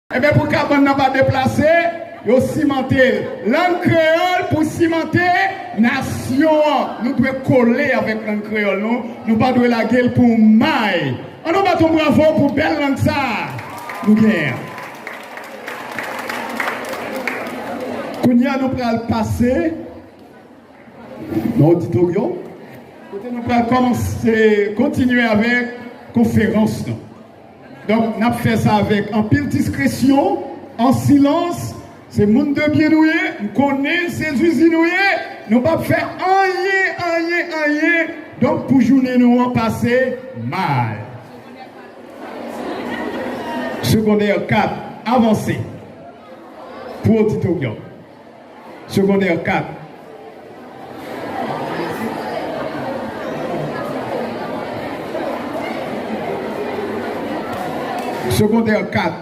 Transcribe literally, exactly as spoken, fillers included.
Ebyen, pou kabann nan pa deplase, yo simante l. Lang kreyòl pou simante nasyon an. Nou dwe kole avèk lang kreyòl nou. Nou pa dwe lage l pou may. Ann nou bat yon bravo pou bèl lang sa a nou genyen an. Kounye a, nou pral pase nan oditoryòm, kote nou pral kòmanse, kontinye avèk konferans nou. Donk, n ap fè sa avèk anpil diskresyon, an silans. Se moun de byen nou ye, m konnen se zizi nou ye. Nou p ap fè anyen, anyen, anyen. Donk, pou jounen nou an pase mal. Segondè kat, avanse pou oditoryòm. Segondè kat. Segondè kat.